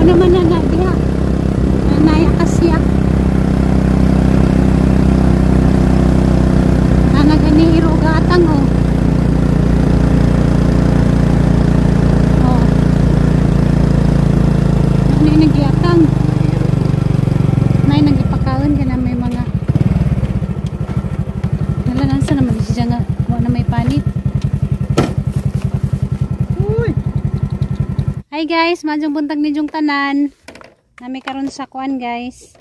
Naman na na diha. Nanaya kasya. Nanagani iro gatang oh. Oh. Ano yung nagiatang? Nay nagipakaon ka na may mga nalanansa naman siya nga wa na may panit. Uy! Hi guys, maayong buntag ninyong tanan. Nami karon sa kuan guys.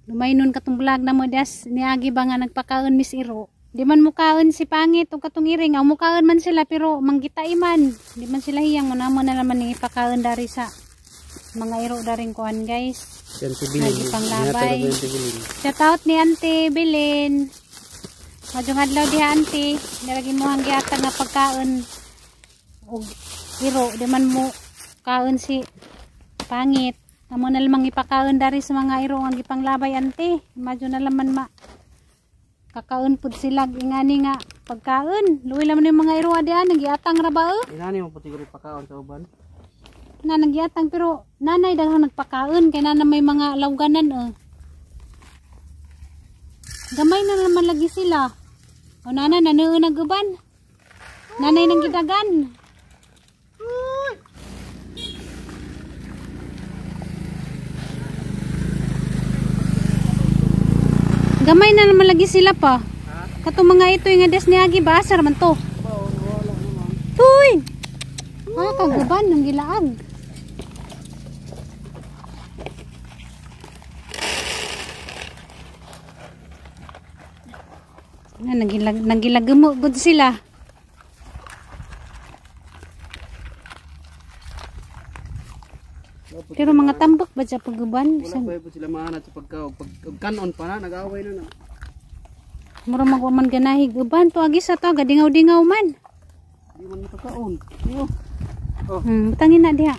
Lumaynon katong vlog na mo das niagi ba nga nagpakaon Miss Iro. Di man mukaon si pangit ug katong iring, aw mukaon man sila pero manggitay man. Di man sila hiyang mo na naman ning ipakaon dari sa mga iro daring kuan guys. Si Auntie Bilin. Nagipanglabay. Shout out ni Auntie Bilin. Maayong adlaw diha Auntie. Nilagi mo ang gihatag nga pagkaon og iro di man mo kaon si pangit. Amo na lamang ipakaon dari sa mga iro ang gipanglabay ante. Imagine na laman ma kakaon pud sila ingani nga pagkaon. Luwi laman yung mga iro adian nagiatang ra ba eh? Inani mo pud siguro ipakaon sa uban. Na nagiatang pero nanay daghang nagpakaon kay nana may mga lawganan eh. Gamay na naman lagi sila. O nana nanuon naguban. Nanay nang gidagan. Gamay na naman lagi sila pa. Katong mga ito yung des niagi ba asar man to. Tuy. Ah, kaguban ng gilaag. Na nanggilag gud sila. Pero mga tambok ba siya pagguban? Wala pa sila maanad sa pagka pag kanon pa na nag-away na na. Mura magwaman ganahig uban to agi sa to gadingaw-dingaw man. Di man makakaon. Oh. Oh. Butangin na diha.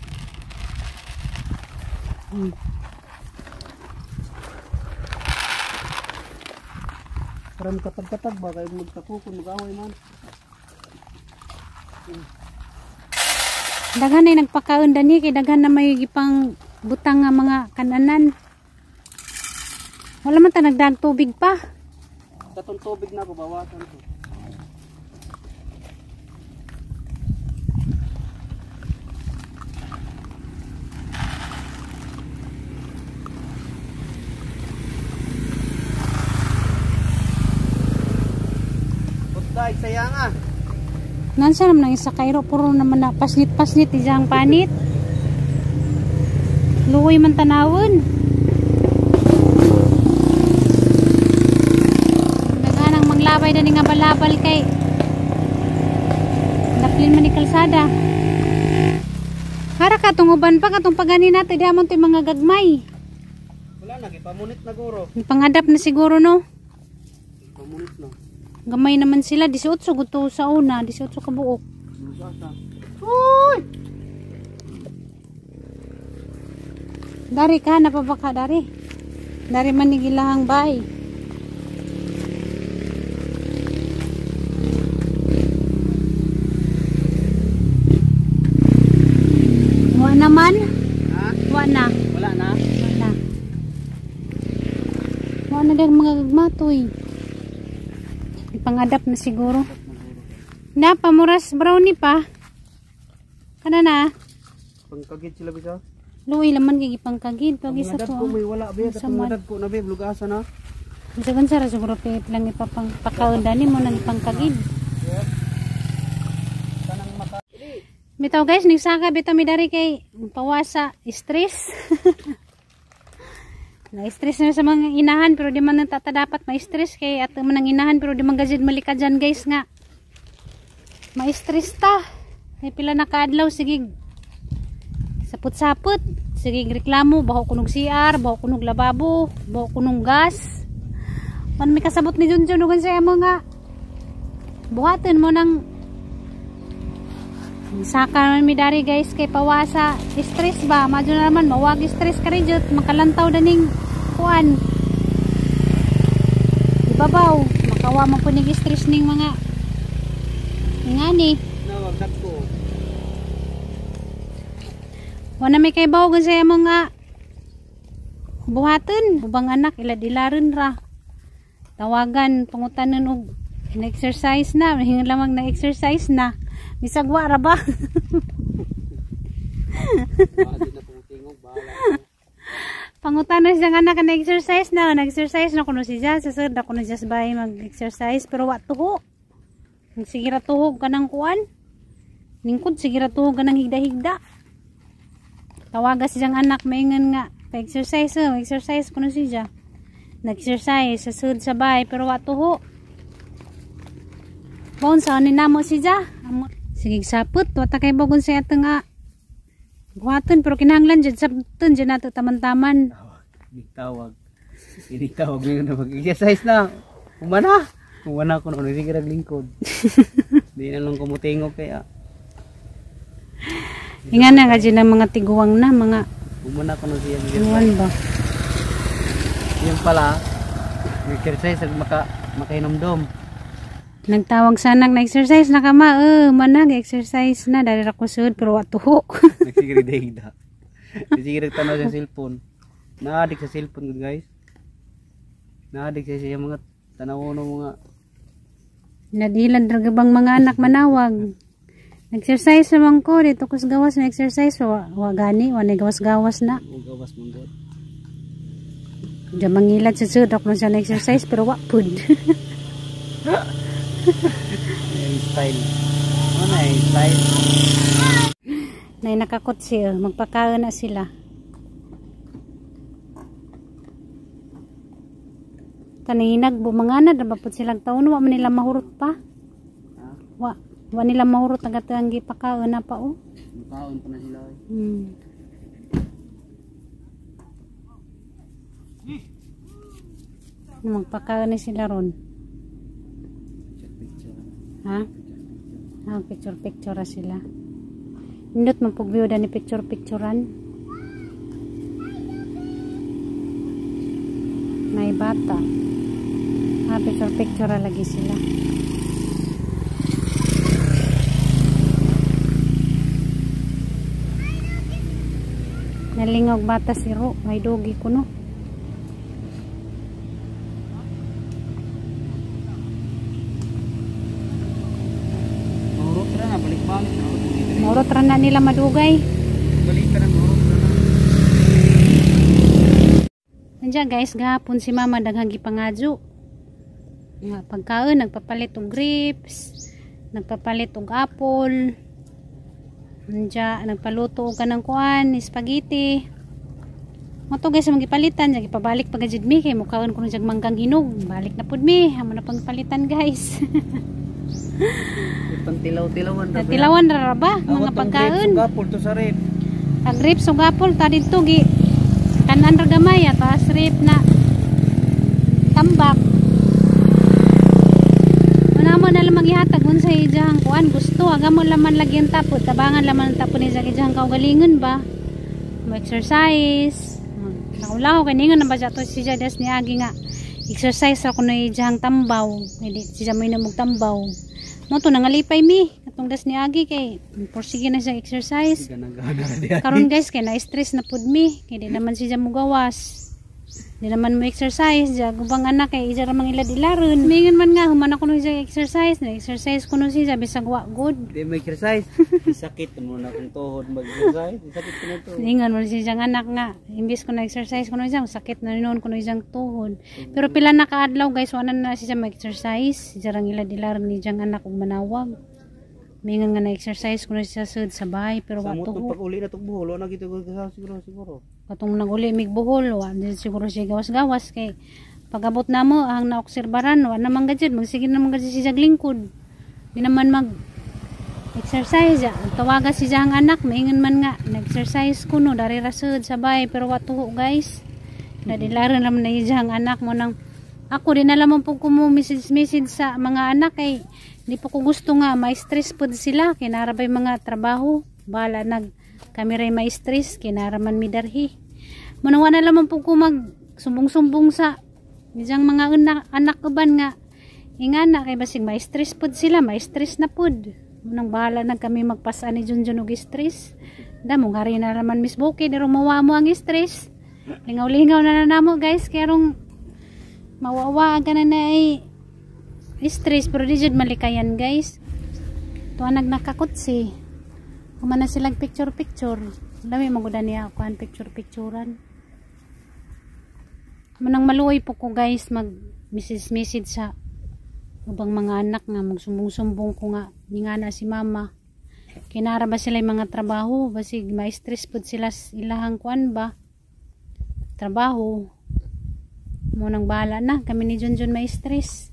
Para makatag-katag ba kay magtakukon mag-away man. Daghan ay nagpakaon danhi kay daghan na may gipang butang nga mga kananan. Wala man ta nagdag tubig pa. Katong tubig na ko bawasan ko. Putay sayang ah. Nansa naman ang isa kairo puro naman na pasnit-pasnit ijang panit. Luoy man tanawon. Naghanang manglabay na ni nga balabal kay daplin man ni kalsada. Hara ka tong uban pa katong pagani nato di amon to'y mga gagmay. Wala na gipamunit na guro. Pangadap na siguro no. Pamunit na. Gamay naman sila, 18 guto sa una, 18 ka buok. Uy! Dari ka, napabaka dari. Dari man ni gilahang bay. Wa naman? Ha? Wa na. Wala na? Wala. Wa na dang mga gagmatoy. Pangadap na siguro. Na pamuras brownie pa. Kana na. Pangkagid sila bisa. Luoy laman kay gipangkagid pag isa to. Ko may wala be katong madag ko na be blugasa na. Bisa kan sara siguro pe lang ipapang pakaon dani mo nang ipangkagid. Bitaw guys, nagsaka bitaw mi dari kay pawasa stress. Na-stress na sa mga inahan pero di man tata dapat ma-stress kay at man ang inahan pero di man gajid malika dyan guys nga. Ma-stress ta. Kay pila na kaadlaw sige sapot-sapot, sige reklamo, baho kunog CR, baho kunog lababo, baho kunog gas. Man may kasabot ni Junjun ug sa mga buhaton mo nang saka man mi dari guys kay pawasa stress ba, madyo na naman mawag stress ka rin jud makalantaw daning kuan ibabaw makawa man punig stress ning mga ngani. Wala may kay bawo sa mga buhaton. Ubang anak ilad-ilaron ra. Tawagan pangutanon og na-exercise na, hingan lamang na-exercise na. Bisag wa ra ba? Pangutanon siyang anak na-exercise na, na-exercise na kuno siya, sa sud ako na siya sa bahay mag-exercise pero wa tuho. Sige ra tuhog kanang kuan. Lingkod sige ra tuhog kanang higda-higda. Tawaga siyang anak maingon nga pa-exercise, exercise kuno siya. Nag-exercise sa sud sa bahay pero wa tuho. Bon sa ni namo siya. Sige sapot wa ta kay bogon sa ato nga buhaton pero kinahanglan jud sabton jud nato taman-taman. Tawag. Tawag ngayon na mag-exercise na. Humana. Humana ko na sige rag lingkod. Di na lang kumutingog kaya. Inga na ka ng mga tiguang na mga humana ko na siya. Iwan ba? Yung pala exercise ag makainomdom. Nagtawag sanang na-exercise na ka ma, manag exercise na dali ra ko sud pero wa tuho. Nagsigre dahigda. Nagsigre tanaw sa cellphone. Naadik sa cellphone guys. Naadik sa siya mga tanaw no mga nadilan ra bang mga anak manawag. Nag-exercise naman ko dito kus gawas na exercise wa, wa gani wa gawas-gawas na. Gawas man gud. Diyan mangilad sa sud ako siya na-exercise pero wa pud. Style. Ano na style? Nay nakakotse, magpakaon na sila. Kaninag bumangana na ba pud silang taon wa man nila mahurot pa. Ha? Wa nila mahurot ang katang gipakaon na pa oh. Makaon pa na sila. Magpakaon na sila ron. Ha? Ah, picture-picture sila. Indot man pug view ni picture-picturean. May bata. Ah, picture-picture lagi sila. Nalingog bata si Ro, may dugi kuno. Maurot ra na nila madugay. Balik ka na maurot ra na. Nandiyan guys, gahapon si mama daghang gipangadyo. Nga pagkaon nagpapalit og grapes, nagpapalit og apple. Nandiyan nagpaluto og kanang kuan, spaghetti. Mo guys magipalitan, gipabalik pa gajud mi kay mukaon kuno jag manggang hinog. Balik na pud mi, amo na pangpalitan guys. Tilaw-tilawan ra. Tilawan ra ba mga pagkaon? Apple to sa rep. Ang grapes ug apple ta didto gi kanan ra gamay taas rep na tambak. Una mo na lamang ihatag unsa ijang kuan gusto aga mo laman lagi ang tapod tabangan laman ang tapod ni sa ijang kaugalingon ba. Mo exercise. Nakulaw kay ningon na ba to si Jadas ni agi nga exercise ra kuno ijang tambaw. Hindi siya mo inamog tambaw. Mo to nangalipay mi katong das ni agi kay porsige na siya exercise. Karon guys kay na-stress na pud mi kay di naman siya mugawas. Di naman mo exercise ja gubang anak kay ija ra mang ilad-ilaron. Mingon man nga human ako siya exercise, na exercise kuno siya bisag wa good. Di mo exercise. Sakit mo na kung tuhod mag-exercise, sakit kuno to. Ingon man siya anak nga imbis ko na exercise kuno siya sakit na noon kuno siyang tuhod. Pero pila na kaadlaw guys wala na siya mag-exercise, siya rang ilad-ilaron ni siyang anak og manawag. Mingon nga na exercise kuno siya sud sa bahay pero wa tuho. Pag uli na tong buhol, wala na gito siguro siguro. Katong naguli mig buhol, wa siguro siya gawas-gawas kay pagabot namo ang naobserbaran wa naman gajud magsige naman gajud siya lingkod. Di naman mag exercise ja. Tawaga siya ang anak maingon man nga nag-exercise kuno dari ra sud sa bahay pero wa tuho guys. Nadilaron naman na iya ang anak mo nang ako din alam mo pug kumo message message sa mga anak kay di po ko gusto nga ma-stress pud sila kay nara bay mga trabaho bala nag kami ray ma-stress kay nara man mi darhi. Munawa na lamang po ko mag sumbong-sumbong sa isang mga anak uban nga ingana kay basig ma-stress pud sila, ma-stress na pud. Munang bahala nag kami magpasaan ni Junjun og stress. Damo ngari na naman Miss Bukid irong mawa mo ang stress. Lingaw-lingaw na na namo guys kay rong mawawa ka na na ay stress pero di jud malikayan guys. Tuwa nag nakakutsi. Kumana silang picture picture. Dami magudan niya kuan picture picturean. Manang maluoy po ko guys mag message message sa ubang mga anak nga magsumbong-sumbong ko nga ni nga na si mama. Kinara ba sila yung mga trabaho, basig ma-stress pud sila sa ilahang kuan ba trabaho. Mo nang bahala na kami ni Junjun ma-stress.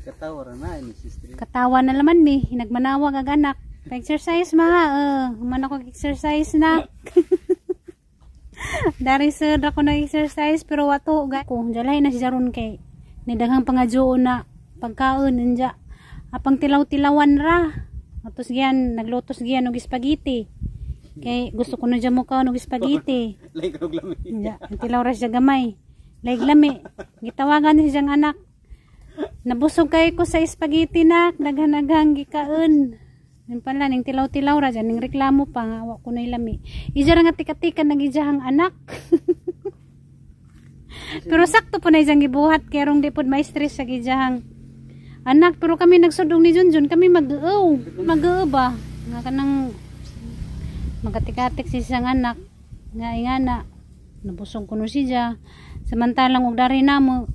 Katawa ra na ni sister. Katawa na laman mi, nagmanawag ag anak. Pa-exercise ma, man ako exercise na. Dari sir ako na exercise pero wato ga. Kung jalay na si Jaron kay ni daghang pangadyoon na pagkaon anja. Apang tilaw-tilawan ra. Atos giyan naglutos giyan og spaghetti. Kay gusto ko na dyan mo kaon og spaghetti. Like og lami. Anja, ang tilaw ra siya gamay. Laig lami. Gitawagan ni siyang anak. Nabusog kay ko sa spaghetti nak, daghan-daghang gikaon. Yun pala, ning tilaw-tilaw ra dyan, ning reklamo pa nga, wa ko na lami. Ija ra nga tika-tika nagijahang anak. Pero sakto po na ijang gibuhat, kaya rong di pod ma-stress sa gijahang anak. Pero kami nagsudong ni Junjun, kami mag-uaw. Mag-uaw ba? Nga kanang magkatik-atik si siyang anak. Nga ingana, nabusog ko no siya. Samantalang og dari namo,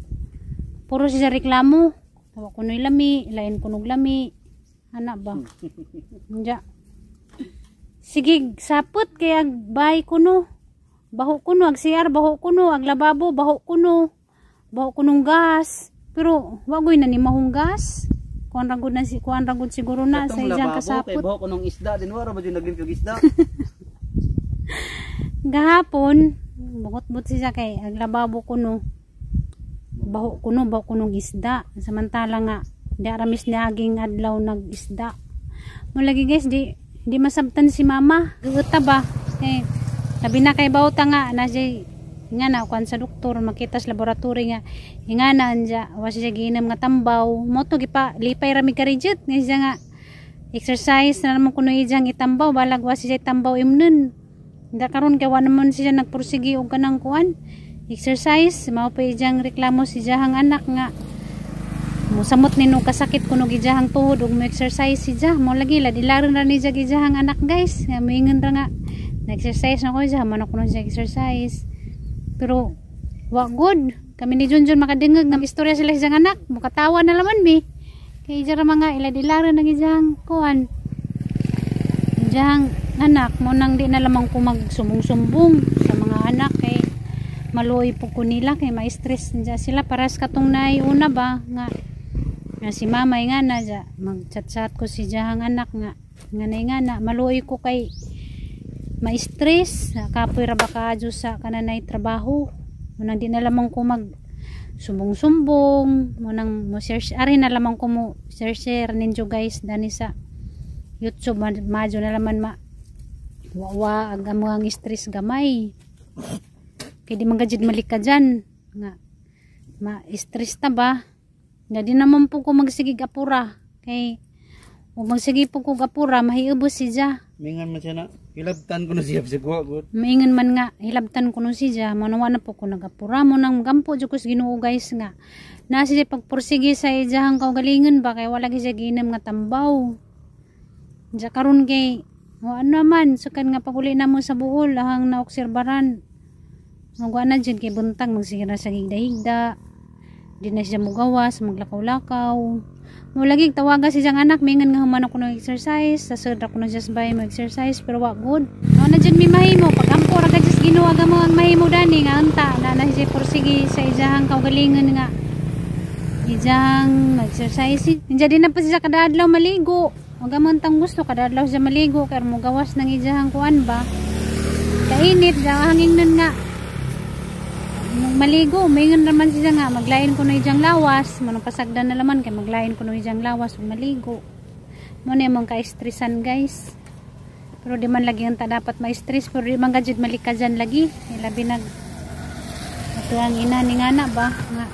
puro siya reklamo. Wa ko no'y lami, lain ko nog lami. Anak ba? Anja. Sige, sapot kay ag bay kuno. Baho kuno ag CR, baho kuno ag lababo, baho kuno. Baho kunong gas. Pero wa goy na ni mahong gas. Kuan ra gud na si kuan ra gud siguro na sa Katong ijang lababo, kay kasapot. buhok ko nung isda din wala ba jud naglimpyo og isda. Gahapon, bukot-but siya kay ag lababo kuno. Baho kunong isda. Samantala nga di aramis niaging adlaw nag isda. Mo lagi guys, di masabtan si mama. Guta ba? Eh, labi na kay bawta nga na siya nga na kuan sa doktor makita sa laboratory nga nga na anja wa siya giinom nga tambaw mo to gipa lipay ra mi karijit nga siya nga exercise na naman kuno ijang itambaw balag wa siya tambaw imnon. Hindi karon kay wa naman siya nagpursige og kanang kuan exercise, mao pa ijang reklamo si jahang anak nga musamot ni no kasakit kuno gijahang tuhod ug mo exercise si jah mo lagi la dilaron ra ni gijahang anak guys nga moingon ra nga na-exercise na ko siya man ako siya exercise pero wa good kami ni Junjun makadengeg nga istorya sila siyang anak mukatawa na laman mi kay ija ra mga ila dilaron ang ijahang kuan ijahang anak mo nang di na lamang ko magsumbong-sumbong sa mga anak kay maluoy po ko nila kay ma-stress niya sila paras katong una ba nga nga si mama nga na ja mag-chat-chat ko si jahang anak nga nga na nga na maluoy ko kay ma-stress kapoy ra ba kaadyo sa kananay trabaho munang di na lamang ko mag sumbong-sumbong munang mo share ari na lamang ko mo share share ninyo guys dani sa YouTube madyo na laman ma wawa ang amuang stress gamay kay di man gajid malik ka dyan nga ma-stress ta ba nga di naman po ko magsigig apura kay ug magsige po ko apura mahiubos si ja. Mingan man siya na hilabtan ko na siya sa kuha gud. Maingon man nga hilabtan ko no si ja manawa na po ko nagapura mo nang gampo jud ko sa Ginoo guys nga na siya pagpursige sa ijahang kaugalingon ba kay wala gyud siya giinom nga tambaw. Ja karon kay wa naman sukan nga paguli na mo sa buhol ahang naobserbaran. Magwa na jud kay buntag magsige na sa higda-higda. Di na siya mugawas, maglakaw-lakaw. Mo lagi tawaga si siyang anak, mingan nga human ako ng exercise, sa sud ako na just by mo exercise pero wa good. No na jud mi mahimo pag ampo ra ka just Ginoo aga mo ang mahimo dani nga unta na na siya pursige sa ijahang kaugalingon nga ijahang exercise. Inja di na pa siya kada adlaw maligo. Wag man tang gusto kada adlaw siya maligo kay mo gawas ng ijahang kuan ba. Kainit ja hangin nga maligo, maingon naman siya nga maglain ko na ijang lawas, manong pasagdan na laman kay maglain ko na ijang lawas ug maligo. Mo na imong ka-stressan guys. Pero di man lagi ang ta dapat ma-stress pero di man gajud malika dyan lagi. Labi nag ato ang ina ni ngana ba nga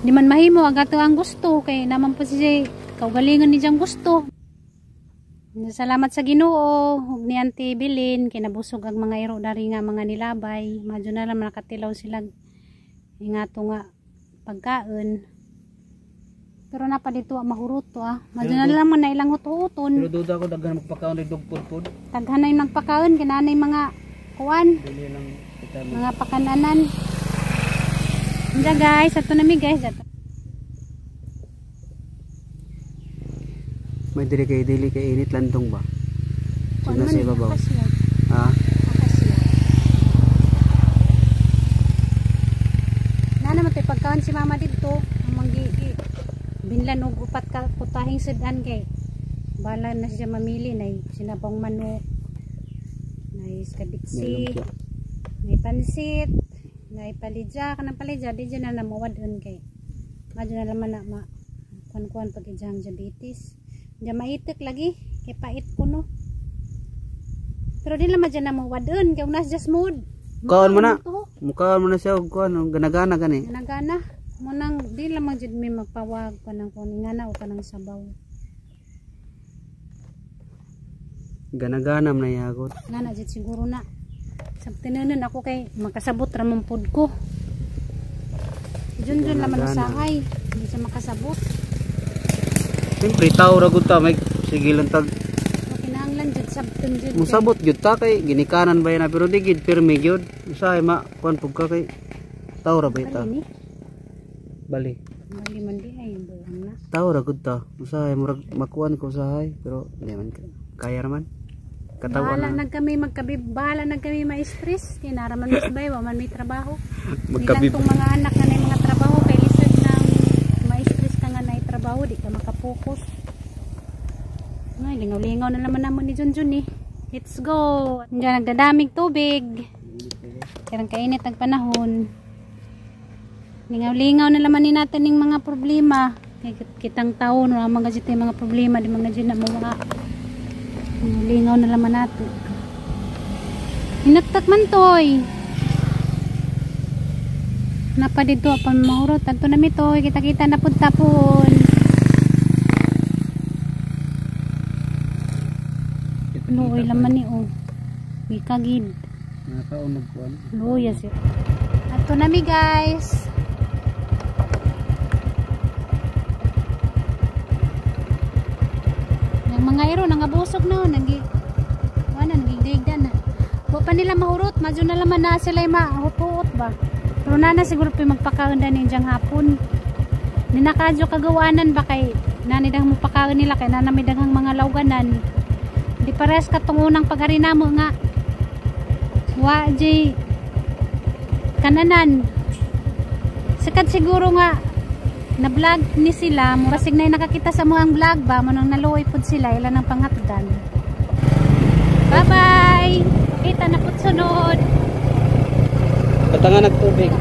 di man mahimo ang ato ang gusto kay naman po siya kaugalingon ni diyang gusto. Salamat sa Ginoo ug ni Auntie Bilin kinabusog ang mga iro dari nga mga nilabay. Madyo na lang nakatilaw sila ingato nga pagkaon. Pero napa dito ang mahurot to ah. Madyo na lang man na ilang hututon. Pero duda ko daghan magpakaon rin dugpod pod. Daghan na yung nagpakaon kinanay mga kuan, Dili lang kita mga pakananan. Diyan guys, ato na mi guys. Ato. May dili kay init landong ba? Kuan Sino man, sa ibabaw? akasya. Ha? Akasya. Na naman tayo pagkaon si mama dito. Ang manggi binlan og upat ka putahing sudan kay bala na siya mamili na sinabong manok, na iskabitsi, May lumpia. na pansit, na palidya kanang palidya di dyan na namuwadon kay madyo na laman na ma kuan-kuan pag ijang diabetes. Diyan maitik lagi kay pait kuno. Pero di naman dyan na mawadon kay unas just mood. Kaon mo na. Mukaon mo na siya og kuan ganagana gani. Nagana mo nang di lamang jud may magpawag pa ng kuan ngana o kanang sabaw. Ganagana man na yagot. Ngana jud siguro na. Sabtinunon ako kay makasabot ra man pud ko. Junjun laman Ganagana. usahay, hindi siya makasabot. Siyempre tao ra gud ta may sige lang tag So, kinahanglan jud sabton jud. kay- musabot gyud ta kay ginikanan ba na pero di gid pirmi gyud. Usahay ma kuan pug ka kay tao ra ba ta. Bali ni. Bali. Bali man di ay buang na. Tao ra gud ta. Usahay murag makuan ko usahay pero di man kaya ra man. Katawan Bahala na. na kami magkabib, bahala na kami ma-stress. Kay nara man mas bay, wa man may trabaho. Magkabib. Bilang tong mga anak na may mga trabaho kay lisod ng ma-stress ka nga na trabaho, di ka makapokus. Ay, lingaw-lingaw na naman namo ni Junjun eh. Let's go. Diyan nagdadamig tubig. Karang kainit ang panahon. Lingaw-lingaw na naman ni natin yung mga problema. Kay kitang taon, wala mga dito yung mga problema, di mga dyan na mga lingaw na naman natin. Hinaktak man toy. Napa dito apan mahurot. Tanto na mi toy, kita-kita na pud tapon. Luoy laman ni oh. Mikagid. Nakaunog kuan. Luya siya. Ato na mi guys. Ang mga iro nangabusog na oh, nagi wala nagigdigda na. Wa pa nila mahurot, madyo na laman na sila mahutuot ba. Pero nana siguro pa magpakaon din yung hapon. Ninakadyo kagawanan ba kay nani dang mo pakaon nila kay nana may daghang mga lawganan. Di parehas katong unang pag-ari namo nga wa jay kananan. Sikat siguro nga na vlog ni sila, murasig na nakakita sa mga vlog ba, mo nang naluoy pud sila ila ng panghatdan. Bye bye. Kita na pud sunod. Patangan nagtubig.